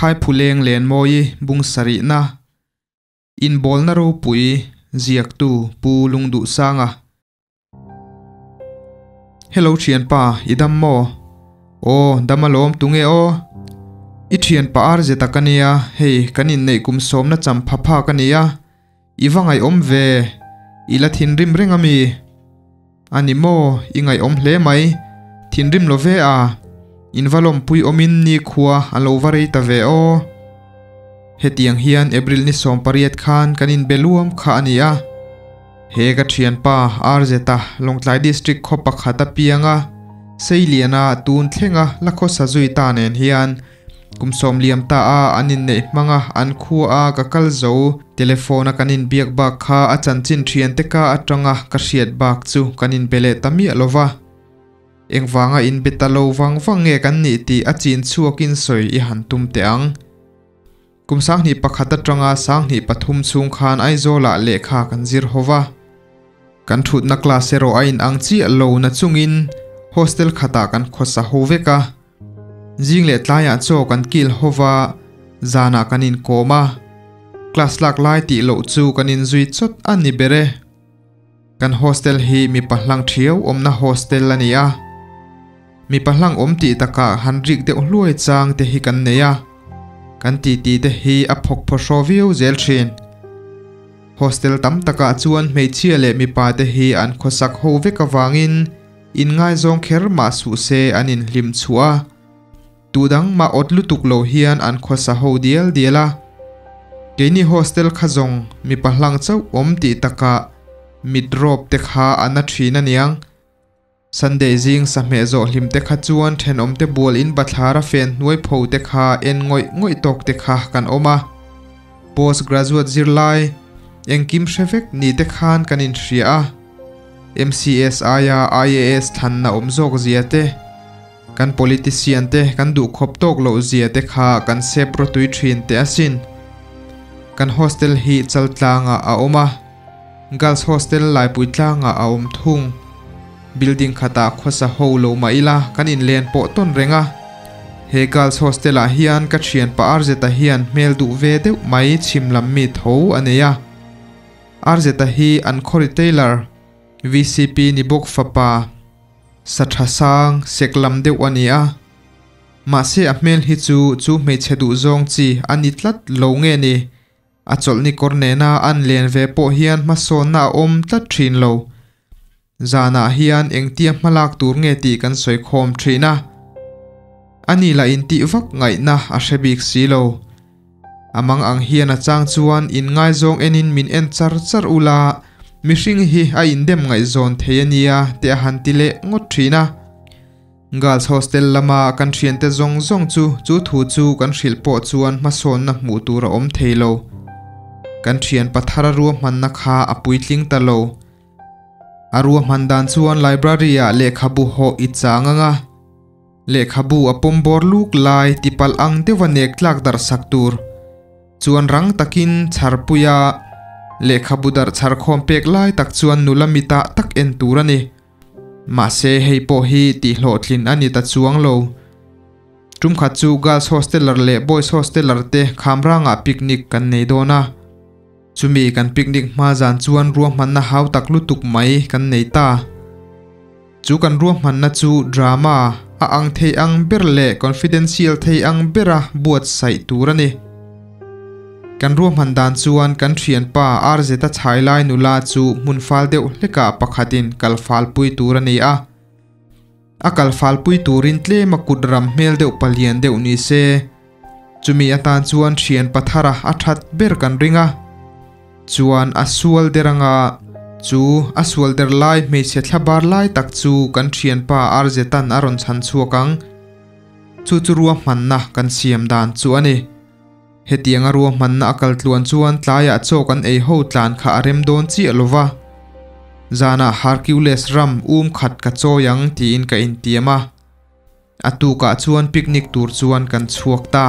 Phaiphuleng Lenmawi bung sarihna Inbawlna ropui ziaktu Pu Lungduhsanga. Hello thianpa, i dam maw? Aw, dam alawm tunge aw? I thianpa RZ ka nia, hei kan inneih kum sawmna cham pha pha ka nia. I va ngaihawm ve, i la thinrim reng ami? A ni maw, i ngaihawm hle mai, thinrim lo ve a, in va lawmpui awmin ni khua a lo va rei ta ve aw. Hetiang hian April ni 18 khan kan inbe luam kha a ni a. He ka thianpa RZ-a Lawngtlai District khaw pakhat a piang a, Seiliana tun thlenga la khawsa zui ta nen hian Kum sawm liam ta a an inneih hmang a, an khua a ka kal zo. Telephone a kan inbiak bak kha a chanchin thiante ka atanga ka hriat bak chu kan inbe leh ta miah lo va. Engvanga inbe ta lo vang vang nge kan nih tih a chin chhuakin sawi i han tum teh ang. Kum 2001 atanga 2003 chhung khan Aizawlah lehkha kan zir ho va. Kan thutna class erawh a inang chiah lo na chungin hostel khatah kan khawsa ho vek a. Zing leh tlaiah chaw kan kil ho va, zanah kan inkawm a. Class lak lai tih loh chu kan inzui chawt a ni ber e. Kan hostel hi mipa hlang thiau awmna hostel a ni a. Mipa hlang awm tih takah han rik deuh hluai chang te hi kan nei a. Kan titi te hi a phawk phaw hraw viau zel thin. Hostel tam takah chuan hmeichhia leh mipa te hi an khawsak ho vek avangin Inngaizawng kher mah suh se an inhlim chhuah a, tu dang mah awt lutuk lo hian an khawsa ho dial dial a. Keini hostel kha zawng mipa hlang chauh awm tih takah mit rawp te kha a na thin aniang. Sunday zing sahmeh zawh hlim te kha chuan thenawm te bual in bathlar a fen hnuai pho te kha en ngawih ngawih tawk te kha kan awm a. Post graduate zirlai engkim hre vek ni te khan kan inhria a. MCS aia IAS thlanna awm zawk zia te, kan politician te kan duh khawp tawk loh zia te kha kan sep rawtui thin teh asin. Kan hostel hi Chaltlangah a awm a, Girls hostel Laipuitlangah a awm thung. Building khatah khawsa ho lo mah ila kan inlen pawh tawn reng a. He Girls hostel ah hian ka thianpa RZ-a hian hmel duh ve deuh mai chhim lam mi tho a nei a. RZ-a hi an khawri tailor, vcp ni bawk fapa, sa tha sang, sek lam deuh a ni a. Mahse a hmel hi chu chu hmeichhe duh zawng chi a ni tlat lo nge ni? A chawlhni kawr nena an len ve pawh hian hmasawnna a awm tlat thin lo. Zanah hian engtia hmalak tur nge tih kan sawi khawm thin a. Ani lah intih vak ngaihna a hre bik si lo. A mang ang hian a chang chuan inngaizawng enin min en char char ula, mihring hi a indem ngaihzawn thei a nia te a han ti leh ngawt thin a. Girls hostel lama kan thiante zawng zawng chu chu thu chu kan hrilh pawh chuan hmasawnna hmuh tur a awm thei lo. Kan thian pathar a ruahmanna kha a puitling ta lo. A ruahman dan chuan library ah lehkhabu hawh i chang ang a, lehkhabu a pawm bawr luk lai tipalh ang deuha nek tlak darh sak tur chuan rang takin chharpui a, lehkhabu darh chhar khawm pek lai tak chuan nula mitah tak en tur a ni. Mahse hei pawh hi tihhlawhtlin a ni ta chuang lo. Tumkhat chu girls hosteler leh boys hosteler te khamrangah picnic kan nei dawn a. Chumi kan picnic hma zan chuan ruahmanna hau tak lutuk mai kan nei ta. Chu kan ruahmanna chu drama a ang thei ang ber leh confidential thei ang bera buatsaih tur a ni. Kan ruahman dan chuan kan thianpa RZ-a chhailai nula chu hmun fal deuh hlekah pakhatin kal falpui tur a ni a. A kal falpui turin tlema kut ram hmel deuh palian deuh ni se. Chumi atan chuan thian pathara a that ber kan ring a. Chuan a sual der anga chu a sual der lai hmeichhe thla bar lai tak chu kan thianpa RZ-a'n a rawn chhan chhuak ang. Chu chu ruahmanna kan siam dan chu a ni. Hetianga ruahmanna a kal tluan chuan tlaiah chaw kan ei ho tlan kha a rem dawn chiah lo va. Zanah Hercules ram um khat ka chawi ang tiin ka intiam a. A tukah chuan picnic tur chuan kan chhuak ta.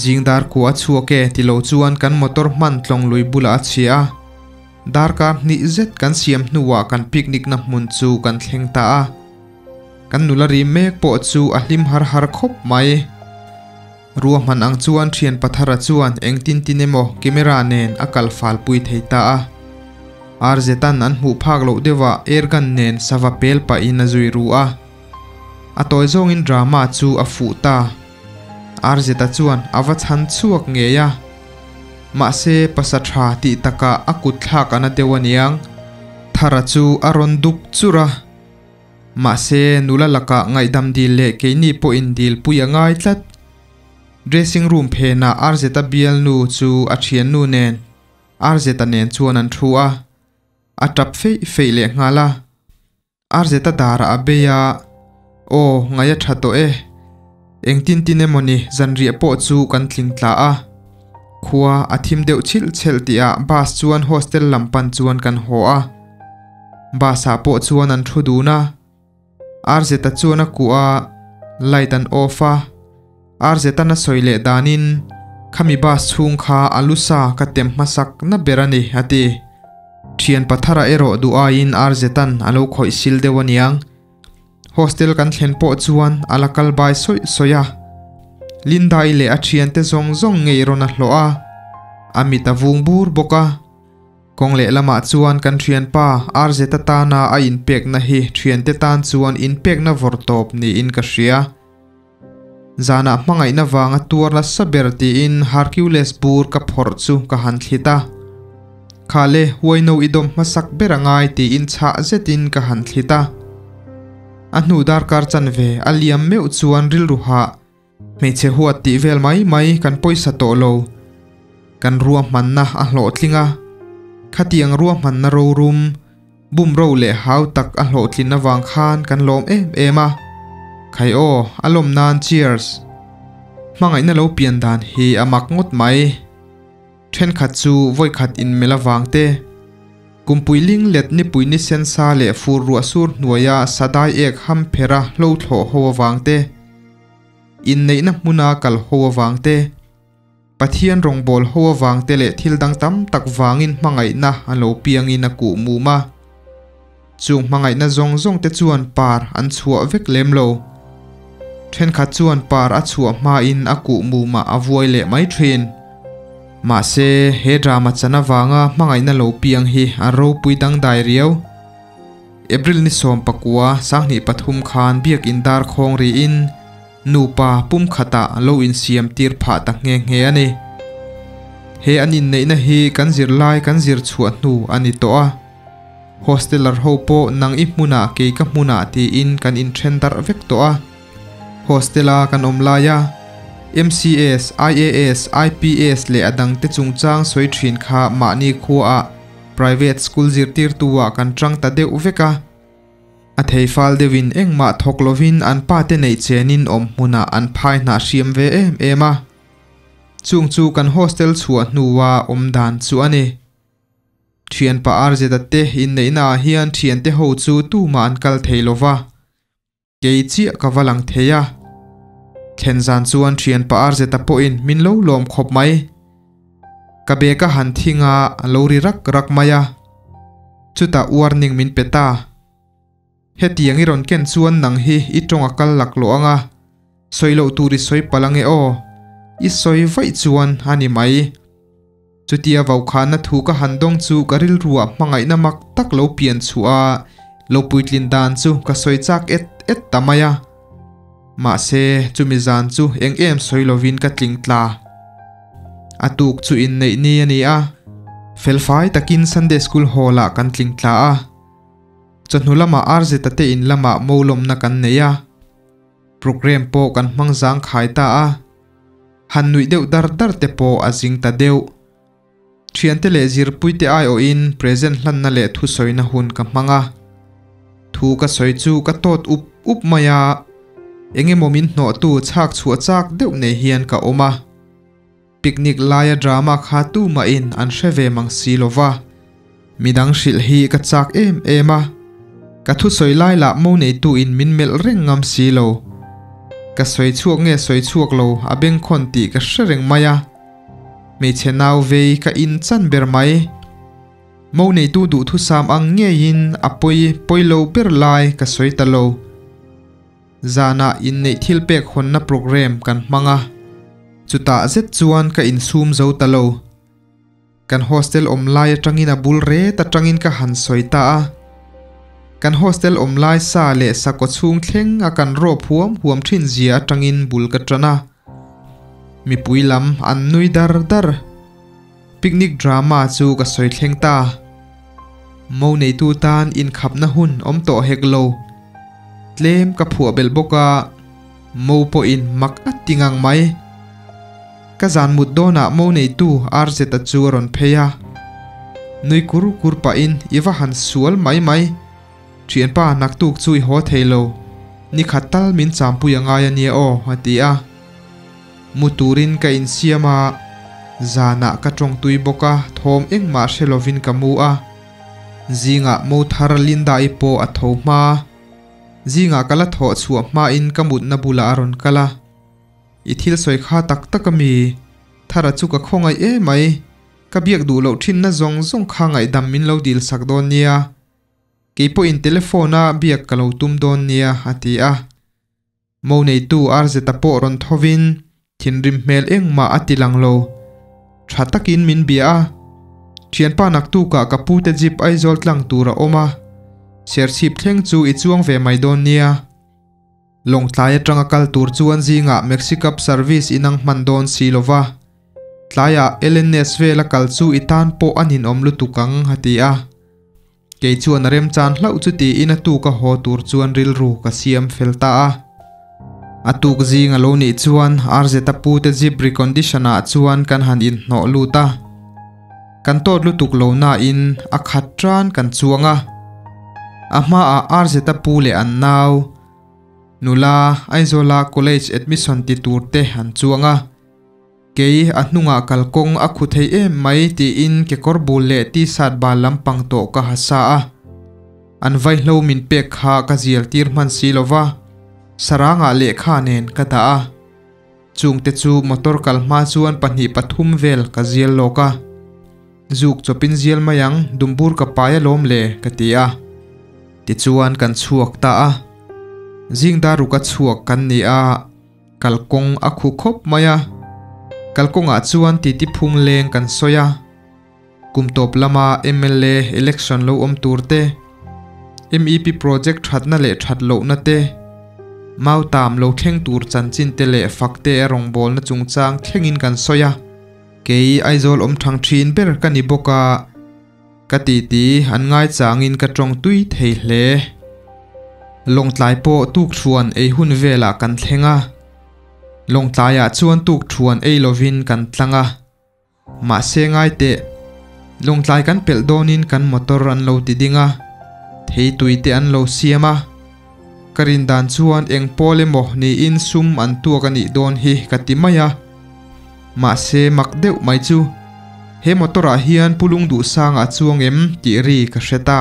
Zing dar kua a chhuak e ti lo chuan kan motor hman tlawng lui bulah a chhia a. Darkar hnih zet kan siam hnuah kan picnic na hmun chu kan thleng ta a. Kan nula ri mek pawh chu a hlim har har khawp mai. Ruahman ang chuan thian Pathara chuan engtin tin emaw camera nen a kal fal pui thei ta a. Arzetan an hmuh phak loh deuhah airgun nen sava pel pahin a zui ru a. A tawi zawngin drama chu a fuh ta. Arzeta chuan a va chhan chhuak ngei a. Mahse pasa tha tih takah a kut thlak a na deuh aniang. Thara chu a rawn dup churh a. Mahse, nula lakah ngaihdam dil leh keini pawhin dil pui a ngai tlat. Dressing room phenah Arzeta bialnu chu a thiannu nen, Arzeta nen chuan an thu a. A tap feih feih leh nghal a. Arzeta darah a bei a, Aw, ngaih a tha tawh e. Engtin tin emawni zanriah pawh chu kan tling tla a. Khua a thim deuh chhilh chhelh tihah bus chuan hostel lam pan chuan kan haw a. Bus ah pawh chuan an thu dun a, Arzeta chuan a kuh a, light an off a, Arzetan a sawi leh danin khami bus chhung kha a lusa ka tem hmasak na ber a ni a ti. Thian Pathara erawh duh aiin Arzetan a lo khawih sil deuh aniang. Hostel kan thlen pawh chuan a la kal bai sawih sawih a. Lindai leh a thiante zawng zawng ngei rawn a hlawh a, a mit a vung bur bawk a. Kawng lehlamah chuan kan thianpa RZ tana a inpekna hi thiante tan chuan inpekna vawr tawp niin ka hria. Zanah hmangaihna vanga tuar nasa ber tiin Hercules bur ka phawrh chu ka han thlit a. Khale huaino i dawm hmasak ber a ngai tiin chhah zetin ka han thlit a. A hnu darkar chanve a liam meuh chuan rilru hah Hmeichhe huat tih vel mai mai kan pawisa tawh lo. Kan ruahmanna a hlawhtling a. Khatiang ruahmanna rorum, bumro leh hau tak a hlawhtlin avang khan kan lawm em em a. Khai aw, a lawm nan cheers! Hmangaihna lo pian dan hi a mak ngawt mai. Thenkhat chu vawikhat inmelh avang te, kumpui ling let nipui ni sensa leh fur ruah sur hnuaia sadai ek ham phera hlo thlawh ho avang te, Inneihna hmuna kal ho avang te, Pathian rawngbâwl ho avang te leh thil dang tam tak vangin hmangaihna a lo piangin a kuh mum a. Chung hmangaihna zawng zawng te chuan par an chhuah vek lem lo. Thenkhat chuan par a chhuah hmain a kuh mumah a vuai leh mai thin. Mahse, he drama chan avanga hmangaihna lo piang hi a ropui dangdai riau. April ni 14, 2003 khan biakinn dar khawng riin nupa pumkhatah lo insiam tir phah ta nghe nghe a ni. He an inneihna hi kan zirlai kan zir chhuah hnu a ni tawh a. Hosteler ho pawh nang i hmunah kei ka hmunah tiin kan inthen darh vek tawh a. Hostel-a kan awm laia MCS, IAS, IPS leh a dangte chungchang sawi thin kha mahni khuaah Private school zirtirtu ah kan tang ta deuh vek a, a thei fal deuhin engmah thawk lovin an pa te neih chenin awm hmunah an phai hnah hriam ve em em a. Chung chu kan hostel chhuah hnua awm dan chu a ni. Thianpa RZ-a te inneihna ah hian thiante ho chu tumah an kal thei lova. Kei chiah ka va lang thei a. Thlen zan chuan thianpa Arzeta pawhin min lo lawm khawp mai. Ka bag a han thing a, a lo ri rak rak mai a. Chutah warning min pe ta. Hetiang i rawn ken chuan nang hi i tawng a kal laklawh ang a, sawi loh tur i sawi palh ange aw. I sawi vaih chuan a ni mai. Chutia vaukhana thu ka han dawng chu ka rilruah hmangaihna mak tak lo pian chhuah a, lo puitlin dan chu ka sawi chak et et ta mai a. Mahse, chumi zan chu eng em sawi lovin ka tling tla. A tuk chu inneih ni a ni a, felfai takin Sunday School Hall ah kan tling tla a. Chawhnu lamah RZ-a te in lamah molawmna kan nei a. Programme pawh kan hmang zangkhai ta a. Han nuih deuh dar dar te pawh a zing ta deuh. Thiante leh zirpuite aiawhin present hlanna leh thusawina hun ka hmang a. Thu ka sawi chu ka tawt up up mai a, engemaw min hnawhtu chhak chhuah chak deuh nei hian ka awm a. Picnic laia drama kha tumahin an hre ve mang si lo va. Midang hrilh hi ka chak em em a, ka thusawi lai lah mo neituin min melh reng ngam si lo. Ka sawi chhuak nge sawi chhuak lo a bengkhawn tih ka hre reng mai a, hmeichhe nau vei ka in chan ber mai. Mo neitu duhthusam ang ngeiin a pawi pawi lo ber lai ka sawi ta lo. Zanah inneih thil pek hawnna programme kan hmang a. Chutah zet chuan ka insum zo ta lo. Kan hostel awm lai atangin a bul ret atangin ka han sawi ta a. Kan hostel awm lai sa leh sa kaw chhung thleng a kan rawp huam huam thin zia atangin bul ka tan a. Mipui lam an nui dar dar. Picnic drama chu ka sawi thleng ta. Mo neitu tan inkhapna hun awm tawh hek lo. Tlem ka phuah belh bawk a, mo pawhin mak a ti ngang mai. Ka zan mut dawnah mo neitu RZ-a chu a rawn phei a. Nui kur kur pahin i va han sual mai mai. Thianpa naktuk chu i haw thei lo. Ni khat tal min champui a ngai a nia aw a ti a. Mu turin ka insiam a, zanah ka tawngtui bawk a, thawm engmah hre lovin ka mu a. Zingah mo thar Linda-i pawh a tho hma. Zingah ka la thawh chhuah hmain ka mutna bulah a rawn kal a. I thil sawi kha tak tak a mi? Thara chu ka khawngaih emai. Ka biak duh loh thinna zawng zawng kha ngaihdam min lo dil sak dawn nia. Kei pawhin telephone a biak ka lo tum dawn nia a ti a. Mo neitu RZ-a pawh rawn thovin thinrim hmel engmah a ti lang lo. Tha takin min bia a. Thianpa naktukah ka pute jeep Aizawl tlang tur a awm a. Serchhip thleng chu i chuang ve mai dawn nia. Lawngtlai atanga kal tur chuan zingah Maxicab service inang hman dawn si lo va. Tlaiah LNS vela kal chu i tan pawh a ninawm lutuk ang a ti a. Kei chuan a remchan hlauh chu tiin a tuk a haw tur chuan rilru ka siam fel ta a. A tuk zing a lo nih chuan RZ-a pute jeep recondition ah chuan kan han inhnawh lut a. Kan tawt lutuk lo nain a khat tan kan chuang a. A hmaah RZ-a pu leh an nau nula Aizawla college admission ti tur te an chuang a. Kei a hnungah kalkawng a khu thei em mai tiin kekawr bul leh t-shirt bal lampang tawh ka ha sa a. An vaihlo min pek kha ka zial tir hman si lo va, sarangah lehkha nen ka dah a. Chungte chu motor kal hma chuan pahnih pathum vel ka zial lawk a. Zuk chawpin zial mai ang, dumbur ka pai alawm le ka ti a. Tichuan kan chhuak ta a. Zingdaruka chhuak kan ni a. Kalkawng a khu khawp mai a, kalkawngah chuan titi phung leng kan sawi a. Kum tawp lama mla election lo awm tur te, mep project thatna leh that lohna te, mautam lo thleng tur chanchin te leh fakte a rawngbawlna chungchang thlengin kan sawi a. Kei Aizawl awm thang thin ber ka ni bawk a, Ka titi an ngaichangin ka tawng tui thei hle. Lawngtlai pawh tukthuan ei hun velah kan thleng a. Lawngtlaiah chuan tukthuan ei lovin kan tlang a. Mahse ngai teh, Lawngtlai kan pelh dawnin kan motor an lo ti ding a, theitui te an lo siam a. Ka rin dan chuan eng pawl emaw niin sum an tuak a nih dawn hi ka ti mai a. Mahse mak deuh mai chu he motor ah hian Pu Lungduhsanga a chuang em tih ri ka hre ta.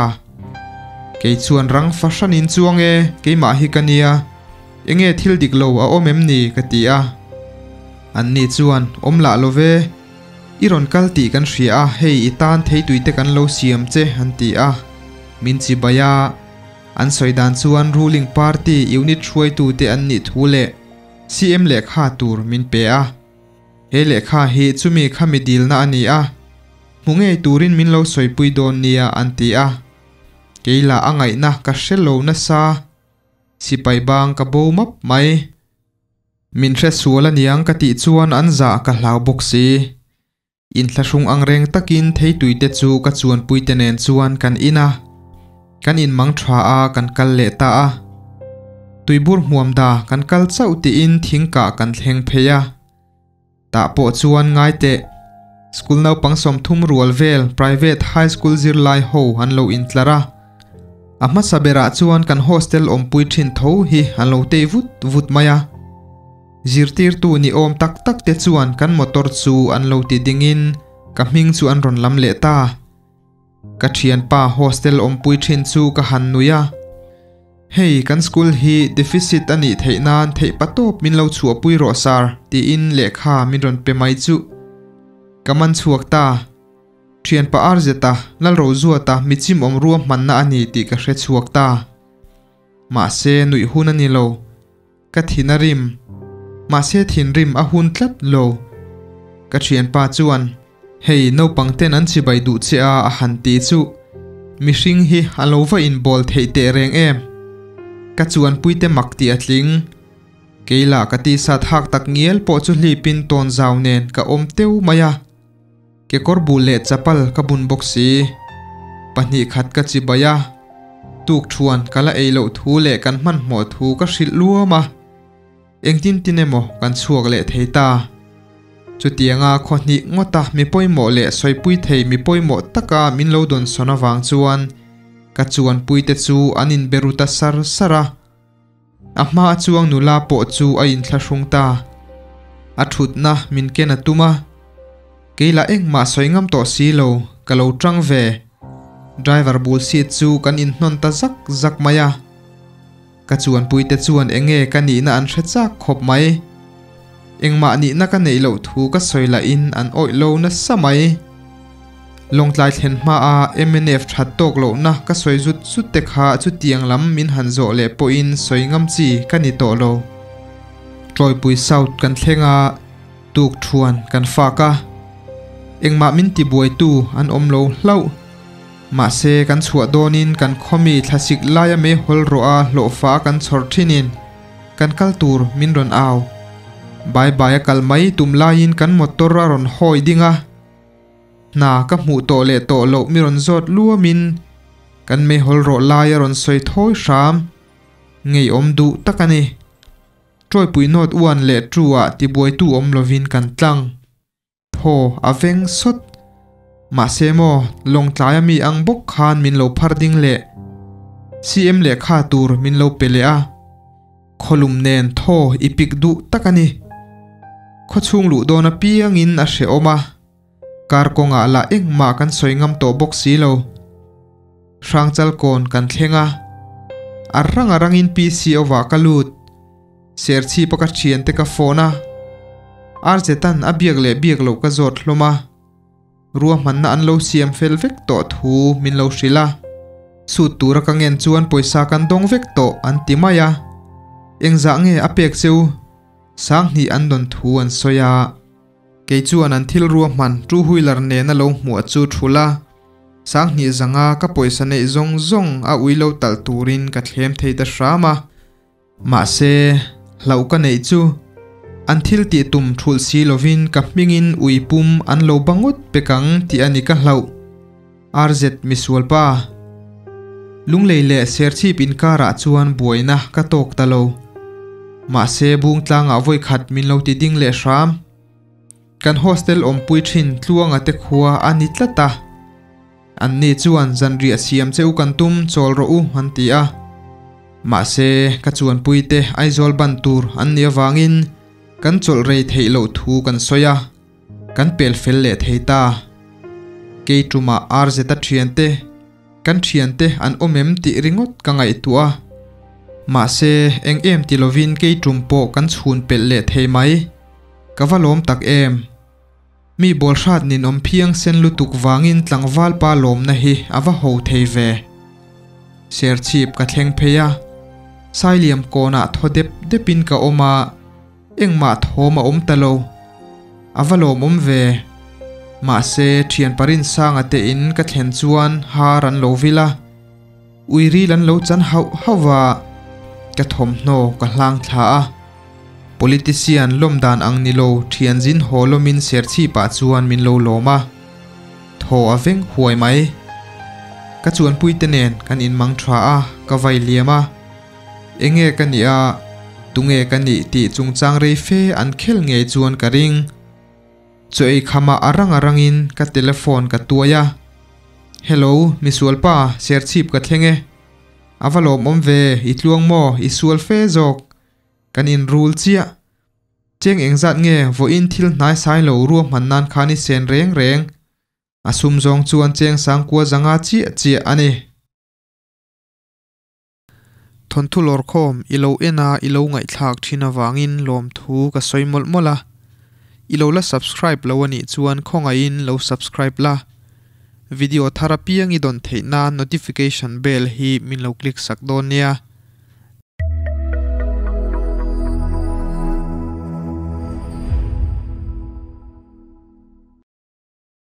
Kei chuan rang fahranin chuang e, keimah hi ka nia, enge thil dik lo a awm em ni ka ti a. Anni chuan awm lah lo ve, i rawn kal tih kan hria a, hei i tan theitui te kan lo siam che an ti a, min chibai a. An sawi dan chuan ruling party unit hruaitute an nih thu leh CM lehkha tur min pe a. He lehkha hi chumi khami dilna a ni a, hmu ngei turin min lo sawipui dawn nia an ti a. Kei lah a ngaihna ka hre lo nasa, sipai bang ka bo map mai. Min hre sual aniang ka tih chuan an zah ka hlau bawk si. Inthlahrung angreng takin theituite chu ka chuanpuite nen chuan kan in a, kan inmang tha a kan kal leh ta a. Tuibur hmuam da kan kal chauh tiin thingkah kan thleng phei a. Tah pawh chuan ngai teh, school naupang 30 rual vel private high school zirlai ho an lo intlar a. A hmasa berah chuan kan hostel awmpui thin tho hi an lo tei vut vut mai a. Zirtirtu ni awm tak tak te chuan kan motor chu an lo ti dingin ka hming chu an rawn lam leh ta. Ka thianpa hostel awmpui thin chu ka han nui a. Hei kan school hi deficit a nih theih nan theih patawp min lo chhuahpui rawh sir tiin lehkha min rawn pe mai chu ka man chhuak ta. Thianpa RZ-a Lalrozuata michim awm ruahmanna a ni tih ka hre chhuak ta. Mahse nuih hun a ni lo. Ka thin a rim. Mahse thinrim a hun tlat lo. Ka thianpa chuan, Hei naupang ten an chibai duh che a a han ti chu mihring hi a lo va inbawl theih teh reng em? Ka chuanpuite mak tih a tling. Kei lah ka tisa thak tak ngial pawh chu hlipin tawn zau nen ka awm teu mai a. Kekawr bul leh chapal ka bun bawk si. Pahnih khat ka chibai a, tuk thuan ka la ei loh thu leh kan hmanhmawh thu ka hrilh luam a. Engtin tin emaw kan chhuak leh thei ta. Chutianga khaw hnih ngawta mi pawimawh leh sawipui thei mi pawimawh taka min lo dawnsawn avang chuan ka chuanpuite chu an inbe ru ta sar sar a. A hma a chuang nula pawh chu a inthlahrung ta. A thutna min ken a tum a. Kei lah engmah sawi ngam tawh si lo, ka lo tang ve. Driver bul seat chu kan inhnawn ta zak zak mai a. Ka chuanpuite chuan enge ka nihna an hre chak khawp mai. Engmah nihna ka neih loh thu ka sawi lahin an awih lo nasa mai. Lawngtlai thlen hmaa mnf that tawk lohna ka sawi zut zut te kha chutiang lam min han zawh leh pawhin sawi ngam chi ka ni tawh lo. Tawipui South kan thleng a, tuk thuan kan fak a. Engmah min tibuaitu an awm lo hlauh. Mahse kan chhuah dawnin kan khawmi thlasik laia meihawl rawh a hlawhfa kan chhawr thinin kan kal tur min rawn au. Bai bai a kal mai tum laiin kan motor a rawn hawi ding a. Hna ka hmuh tawh leh tawh loh mi rawn zawt luamin kan meihawl rawh lai a rawn sawi thawi hram. Ngeiawm duh tak a ni. Tawipui nawt uan leh tu ah tibuaitu awm lovin kan tlang. Thaw a veng sawt. Mahse maw, Lawngtlaia mi ang bawk khan min lo phar ding leh. CM lehkha tur min lo pe leh a. Khawlum nen thaw i pik duh tak a ni. Khawchhung luh dawn apiangin a hrehawm a. Kar kawngah lah engmah kan sawi ngam tawh bawk si lo. Hrangchal kawn kan thleng a. A rang a rangin PC ovah ka lut. Serchhipa ka thiante ka phone a. Arzetan a biak leh biak loh ka zawt hlawm a. Ruahmanna an lo siam fel vek tawh thu min lo hrilh a. Sut tura ka ngen chuan pawisa kan dawng vek tawh an ti mai a. Engzah nge a pek cheu? Sanghnih an dawn thu an sawi a. Kei chuan an thil ruahman two wheeler nena lo hmuah chu thul a, Sanghnih zanga ka pawisa neih zawng zawng a ui lo talh turin ka thlem thei ta hram a. Mahse, hlauh ka neih chu an thil tih tum thulh si lovin ka hmingin ui pum an lo ba ngawt pek ang tih a ni ka hlauh. RZ misualpa. Lunglei leh Serchhip inkarah chuan buaina ka tawk ta lo. Mahse Bungtlangah vawikhat min lo ti ding leh hram. Kan hostel awmpui thin Tluanga te khua a ni tlat a. Anni chuan zanriah siam che u kan tum chawl rawh u an ti a. Mahse ka chuanpuite Aizawl ban tur an nih avangin kan chawlh rei theih loh thu kan sawi a. Kan pel fel leh thei ta. Kei tumah RZ-a thiante, kan thiante an awm em tih ringawt ka ngaihtuah a. Mahse, eng em ti lovin kei tum pawh kan chhun pelh leh thei mai. Ka va lawm tak em. Mi bawl hrat ninawm phiang sen lutuk vangin tlangval pa lawmna hi a va ho thei ve. Serchhip ka thleng phei a, Sailiam kawnah thaw dep depin ka awm a. Engmah thawm a awm ta lo. A va lawmawm ve. Mahse, thian Parinsanga te in ka thlen chuan har an lo vil a. Ui ril an lo chan hauh hauh a, ka thawmhnaw ka hlang thla a. Politician lawm dan ang ni lo thian zin haw lawmin serchhipah chuan min lo lawm a. Thaw a veng huai mai. Ka chuanpuite nen kan inmang tha a, ka vai liam a. Enge ka nih a, tunge ka nih tih chungchang rei fe an khel ngei chuan ka ring. Chaw ei khamah a rang a rangin ka telephone ka tuai a. Hello, misualpa, serchhip ka thleng e. A va lawmawm ve, i tluang maw, i sual fe zawk. Kan inrul chiah. Cheng engzat nge vawiin thil hnaisai lo ruahman nan khan i sen reng reng. A sum zawng chuan cheng sangkua zanga chiah chiah a ni. Thawnthu lawrkhawm i lo en a i lo ngaihthlak thin avangin lawmthu ka sawi mawlh mawlh a. I lo la subscribe lo a nih chuan khawngaihin lo subscribe la. Video thar apiang i dawn theih nan notification bell hi min lo click sak dawn nia.